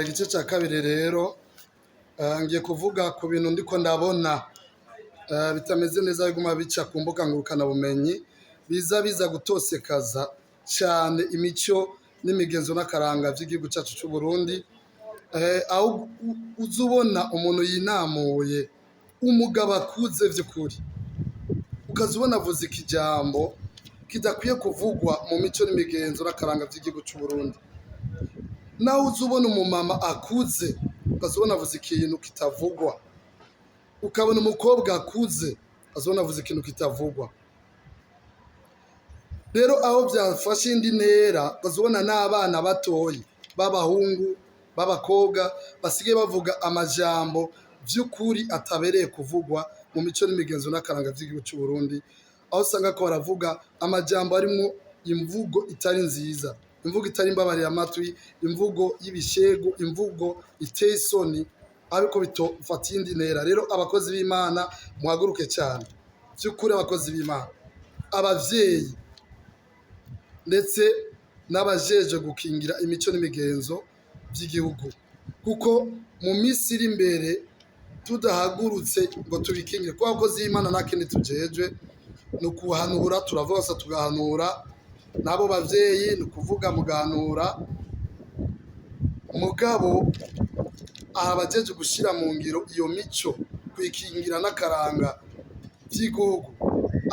Igice cya kabiri rero, ngiye kuvuga ku bintu ndiko ndabona bitameze neza, biguma bica ku mbuga ngurukanabumenyi, biza gutosekaza cyane imico n'imigenzo n'akaranga by'igihugu cyacu cy'u Burundi. Aho uza ubona umuntu yinamuye, umugabo akuze vy'ukuri, ukaza ubona avuze ikijambo kidakwiye kuvugwa mu mico n'imigenzo n'akaranga by'igihugu cy'u Burundi. Nawe uza ubona umumama akuze, ukaza ubona avuze ikintu kitavugwa, ukabona umukobwa akuze, ukaza ubona avuze ikintu kitavugwa. Rero aho byafashe indi ntera, ukaza ubona n'abana batoyi b'abahungu, b'abakobwa basigaye bavuga amajambo vy'ukuri atabereye kuvugwa mu mico n'imigenzo n'akaranga vy'igihugu cy'u Burundi, aho usanga ko baravuga amajambo arimwo imvugo itari nziza, imvugo itari imbabarira amatwi, imvugo y'ibishegu, imvugo iteye isoni, ariko bitofata iyindi ntera. Rero abakozi b'Imana muhaguruke cyane vy'ukuri, abakozi b'Imana, abavyeyi, ndetse n'abajeje gukingira imico n'imigenzo by'igihugu, kuko mu minsi iri imbere tudahagurutse ngo tubikingire, kuko abakozi b'Imana nta kindi tujejwe ni ukuhanura, turavuga gusa tugahanura, n'abo bavyeyi ni ukuvuga mugahanura. Mugabo aha abajeje gushira mu ngiro iyo mico, kuyikingira n'akaranga by'igihugu,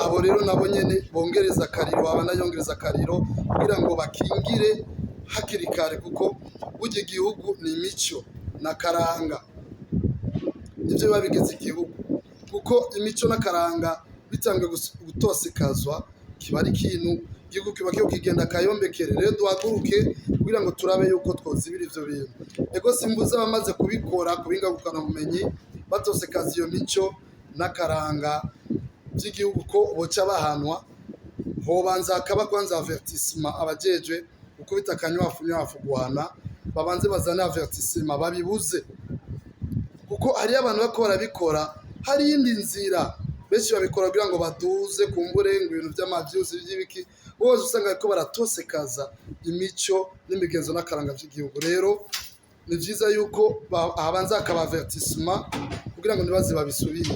abo rero nabo nyene bongereza akariro, abanayongereza akariro kugira ngo bakingire hakiri kare, kuko burya igihugu ni imico n'akaranga, nivyo biba bigize igihugu. Kuko imico n'akaranga bitanguye gutosekazwa, kiba ari ikintu igihugu kiba kiriko kigenda akayombekere. Rero duhaguruke kugira ngo turabe yuko twozibira ivyo bintu. Ego, simbuza abamaze kubikora kubingabukana bumenyi batosekaza iyo mico n'akaranga by'igihugu ko boca bahanwa. Hobanza hakaba kwanza avertissement, abajejwe gukubita akanywafu nywafu, guhana, babanze bazane avertissement babibuze, kuko hariyo abantu bariko barabikora hari iyindi nzira. Benshi babikora kugira ngo baduze kumbure ngo ibintu vy'amavyuzi vy'ibiki, bose usanga bariko baratosekaza imico n'imigenzo n'akaranga vy'igihugu. Rero ni vyiza yuko habanza hakaba avertissement kugira ngo ntibaze babisubire.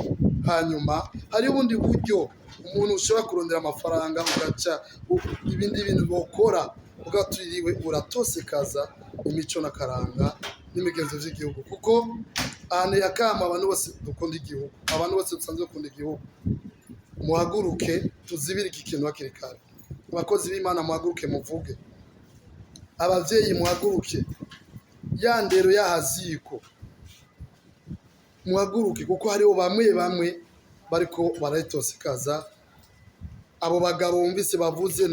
Hanyuma hariho ubundi buryo umuntu ushobora kurondera amafaranga, ugaca ibindi bintu bokora ugatiriwe uratosekaza imico n'akaranga n'imigenzo vy'igihugu, kuko ahantu yakama abantu bose dukunda igihugu, abantu bose dusanzwe dukunda igihugu, muhaguruke tuzibire iki kintu hakiri kare. Abakozi b'Imana muhaguruke muvuge, abavyeyi muhaguruke, ya ndero y'ahaziko muhaguruke, kuko hariho bamwe bamwe bariko barayitosekaza. Abo bagabo wumvise bavuze,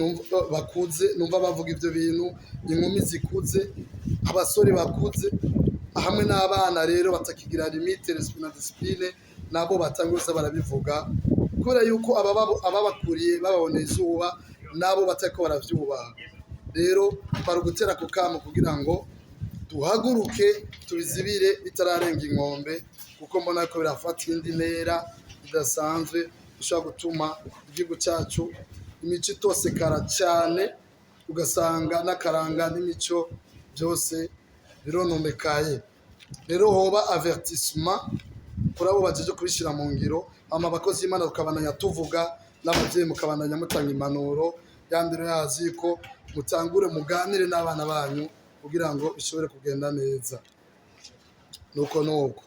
bakuze, numva bavuga ivyo bintu, inkumi zikuze, abasore bakuze hamwe n'abana rero batakigira limite, respect na discipline, nabo batanguza barabivuga kubera yuko ababakuriye bababoneye izuba, nabo batariko baravyubaha. Rero bari ugutera ku kamo kugira ngo duhaguruke tubizibire bitararenga inkombe, kuko mbona ko birafata indi ntera idasanzwe ishobora gutuma igihugu cyacu imico itosekara cyane, ugasanga n'akaranga n'imico byose birononekaye. Rero hoba avertissement kuri abo bajeje kubishyira mu ngiro, hama abakozi b'Imana tukabandanya tuvuga, n'abavyeyi mukabandanya mutanga impanuro yandero yazi ko mutangure muganire n'abana banyu kugira ngo bishobore kugenda neza. Nuko nuko.